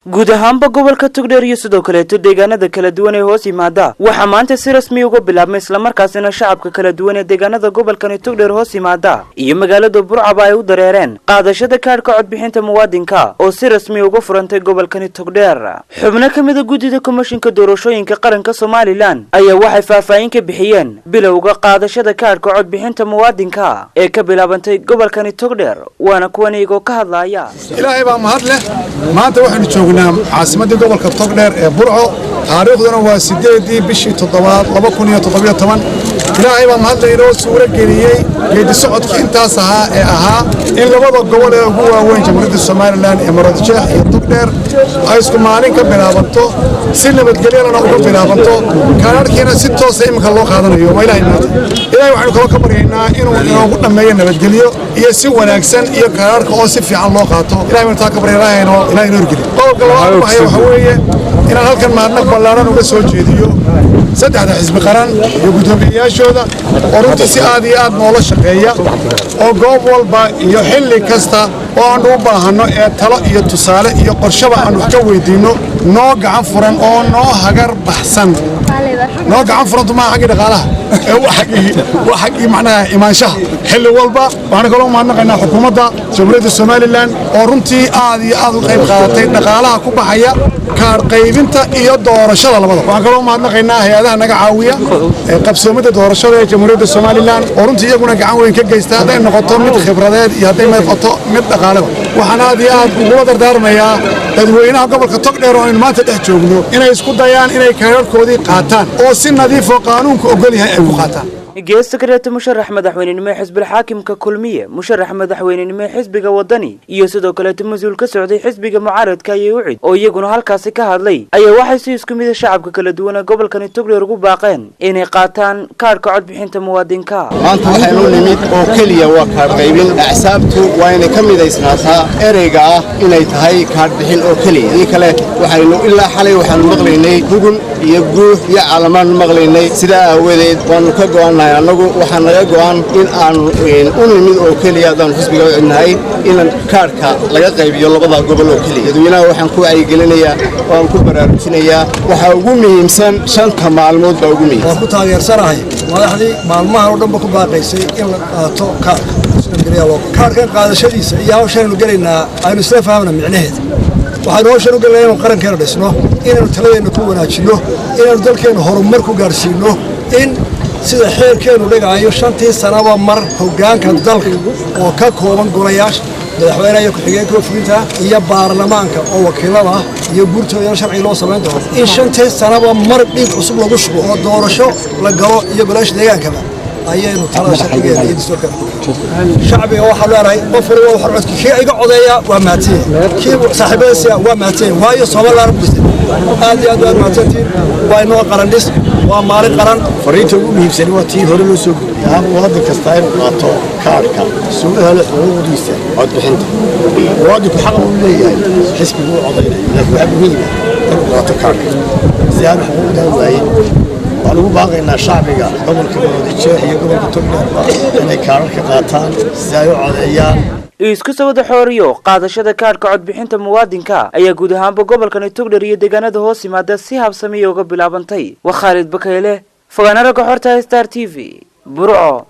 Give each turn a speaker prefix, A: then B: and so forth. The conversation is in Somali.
A: Guud ahaanba gobolka Togdheer iyo sidoo kaleeto deegaanada kala duwan ee hoos yimaada waxaa maanta si rasmi uga bilaabmay, islamarkaasina shacabka kala duwan ee deegaanada gobolkani Togdheer hoos yimaada iyo magaalada Burcaba ay u dareereen qaadashada kaadhka codbixinta muwaadinka oo si rasmi uga furantay gobolkani Togdheer. Xubno ka mida guddida komishinka doorashooyinka qaranka Somaliland ayaa waxay faahfaahin ka bixiyeen bilowga qaadashada kaadhka codbixinta muwaadinka ee ka bilaabantay gobolkani Togdheer, waana kuwan iyagoo ka hadlaya.
B: Ilaahay baa mahad leh. Maanta waxaynu joognaa caasimaddii gobolka Togdheer ee Burco, taariikhduna waa 8-dii bishii toddobaad 2017. Ilaahay baa mahadle inoo suuro geliyey geedi socodkii intaas ahaa ee ahaa in labada gobol ee ugu waaweyn Jamhuuriyadda Somaliland ee Maroodijeex iyo Togdheer ay isku maalin ka bilaabanto, si nabadgelyalana uga bilaabanto, kaadharkiina si toosa iminka loo qaadanayo. Waa Ilahay mahadle. Ilahay waxaynu kaloo ka baryaynaa inuu inoogu dhammeeyo nabadgelyo iyo si wanaagsan iyo kaadharka oo si fiican loo qaato. Ilahay baynu taa ka barya, Ilahay inoo horgeliyo. Qodobka labaad u baxaya waxaa weeye inaan halkan mahadnaq ballaaran uga soo jeediyo saddexda xisbi qaran iyo guddoomiyeyaashooda oo runtii si aad iyo aad noola shaqeeya, oo goob walba iyo xilli kasta oo aannu u baahanno ee talo iyo tusaale iyo qorshaba aan wax ka weyddiinno noo gacan furan oo noo hagar baxsan. Noo gacan furantu maaha xaggii dhaqaalaha ee waa xaggii macnaha imaanshaha xilli walba. Waxaanu kaloo mahadnaqaynaa xukuumadda Jamhuuriyadda Somaliland oo runtii aad iyo aad u qayb qaadatay dhaqaalaha ku baxaya kaadh qaybinta iyo doorashada labada. Waxaan kaloo mahadnaqaynaa hay-adaha naga caawiya qabsoomidda doorashada ee Jamhuuriyadda Somaliland oo runtii iyaguna gacan weyn ka geysta, hadday noqoto mid khibradeed iyo hadday noqoto mid dhaqaaleba. Waxaan aad iyo aad ugula dardaarmayaa dadweynaha gobolka Togdheer oo aynu maanta dhex joogno inay isku dayaan inay kaadharkoodii qaataan oo si nadiifoo qaanuunka ogol yahay ay ku qaataan.
A: Geesta kaleeto, musharax madaxweynenimo ee xisbil xaakimka Kulmiye, musharax madaxweynenimo ee xisbiga Wadani iyo sidoo kaleeto mas-uul ka socday xisbiga mucaaradka iyo UCID oo iyaguna halkaasi ka hadlay ayaa waxay si isku mida shacabka kala duwan ee gobolkani Togdheer ugu baaqeen inay qaataan kaadhka codbixinta muwaadinka.
C: Maanta waxaynu nimid oo keliya waa kaadh qaybin. Axsaabtu waa inay ka midaysnaataa ereyga ah inay tahay kaadh bixin oo keliya. Ii kale waxaynu ilaa xalay waxaanu maqlaynay hugun iyo guux iyo calamaannu maqlaynay. Sidaa aawadeed waannu ka go'annahay annagu, waxaa naga go'an in aanu u nimid oo keliya haddaanu xisbiga u cidnahay in kaadhka laga qaybiyo labada gobol oo keliya. Dadweynaha waxaan ku wacyigelinayaa oo aan ku baraarujinayaa, waxaa ugu muhiimsan 5-ta maalmood baa ugu muhiimsan.
D: Waan ku taageersanahay madaxdii maalmahan oo dhanba ku baaqaysay in la qaato kaarka kaarkan qaadashadiisa iyo hawshanaynu gelaynaa aynu isla fahamna micnaheeda. Waxaynu hawshan u gelinaa inaynu qarankeena dhisno, inaynu taladeenna ku wanaajinno, inaynu dalkeenna horumar ku gaarsiinno, in sida xeerkeennu dhigaayo 5-tii sanaba mar hoggaanka dalka oo ka kooban golayaasha madaxweynaha iyo ku-xigeenka fulinta iyo baarlamaanka oo wakiilada ah iyo guurtoodana sharci loo samayn doono, in 5-tii sanaba mar dhiig cusub lagu shubo oo doorasho la galo iyo golayaasha deegaankaba ayaynu talada sharcigeeda iyo dastuurkeeda. Shacbiga waxaa leenahay qof waliba waxar codki kii iga codeeya waa mahadsan, kii saaxiibadiisa waa mahadsan, waayo Somaliland biste. Aad iyo aad waad mahadsantihiin. Waa inoo qaran dhis, waa maalin qaran.
E: Fariinta ugu muhiimsani waa tii hore loo soo gudbiyay ahaan, muwaadin kasta inuu qaato kaadhka si uu helo xuquuqdiisa codbixinta. Muwaadinku xaq uu leeyahay xisbigu u codaynaya, laakiin waxaa muhiim ah inuu qaato kaadhka si aan xuquuqdaa waayin. Waxaan ugu baaqaynaa shacbiga gobolka Maroodijeex iyo gobolka Togdheerba inay kaadharka qaataan si ay u codeeyaan.
A: Isku soo wada xooriyo, qaadashada kaadhka codbixinta muwaadinka ayaa guud ahaanba gobolkani Togdheer iyo deegaanada hoos yimaada si habsamiya uga bilaabantay. Waa Khaalid Bakayle, fogaana ragga xorta, Star TV, Burco.